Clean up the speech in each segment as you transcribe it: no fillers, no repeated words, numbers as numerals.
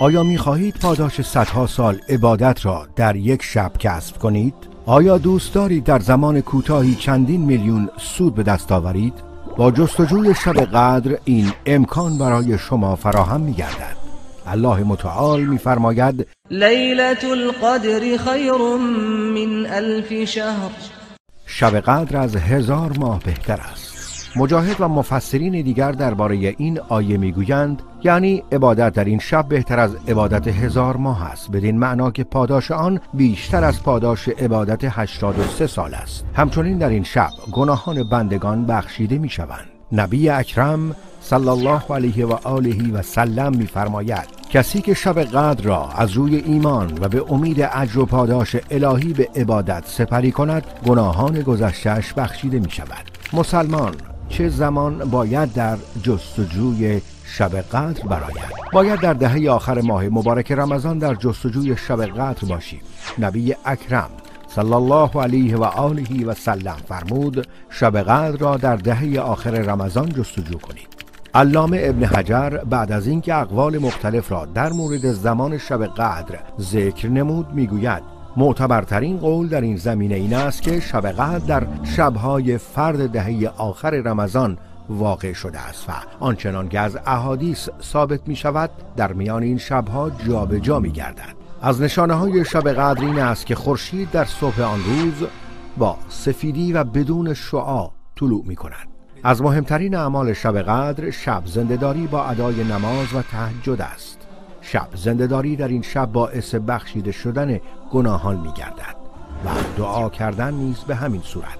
آیا می‌خواهید پاداش صدها سال عبادت را در یک شب کسب کنید؟ آیا دوست دارید در زمان کوتاهی چندین میلیون سود به دست آورید؟ با جستجوی شب قدر این امکان برای شما فراهم می‌گردد. الله متعال می‌فرماید: لیلة القدر خیر من الف شهر. شب قدر از 1000 ماه بهتر است. مجاهد و مفسرین دیگر درباره این آیه میگویند یعنی عبادت در این شب بهتر از عبادت 1000 ماه است، بدین معنا که پاداش آن بیشتر از پاداش عبادت 83 سال است. همچنین در این شب گناهان بندگان بخشیده میشوند. نبی اکرم صلی الله علیه و آله و سلم میفرماید کسی که شب قدر را از روی ایمان و به امید اجر و پاداش الهی به عبادت سپری کند، گناهان گذشته‌اش بخشیده می شود. مسلمان چه زمان باید در جستجوی شب قدر براید؟ باید در دهه آخر ماه مبارک رمضان در جستجوی شب قدر باشیم. نبی اکرم صلی الله علیه و آله و سلم فرمود شب قدر را در دهه آخر رمضان جستجو کنید. علامه ابن حجر بعد از اینکه اقوال مختلف را در مورد زمان شب قدر ذکر نمود میگوید معتبرترین قول در این زمینه این است که شب قدر در شب‌های فرد دهه آخر رمضان واقع شده است و آنچنان که از احادیث ثابت می شود در میان این شب‌ها جابجا می گردد. از نشانه های شب قدر این است که خورشید در صبح آن روز با سفیدی و بدون شعاع طلوع می کند. از مهمترین اعمال شب قدر شب زنده‌داری با ادای نماز و تهجد است. شب زنده‌داری در این شب باعث بخشیده شدن گناهان می‌گردد و دعا کردن نیز به همین صورت.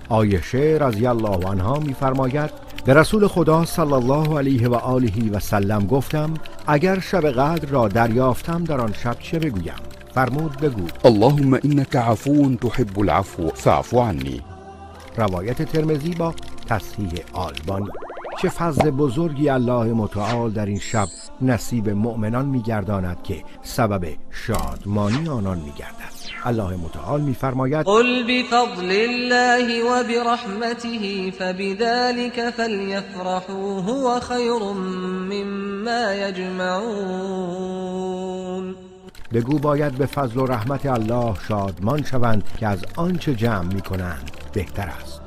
عایشه رضی الله عنها می‌فرماید به رسول خدا صلی الله علیه و آله و سلم گفتم اگر شب قدر را دریافتم در آن شب چه بگویم؟ فرمود بگو اللهم انک عفو تحب العفو فاعف عنی. روایت ترمذی با تصحیح آلبانی. چه فضل بزرگی الله متعال در این شب نصیب مؤمنان می‌گرداند که سبب شادمانی آنان می‌گردد. الله متعال می‌فرماید قل بفضل الله وبرحمته فبذلك فلیفرحوا هو خیر مما یجمعون. بگو باید به فضل و رحمت الله شادمان شوند که از آنچه جمع می‌کنند بهتر است.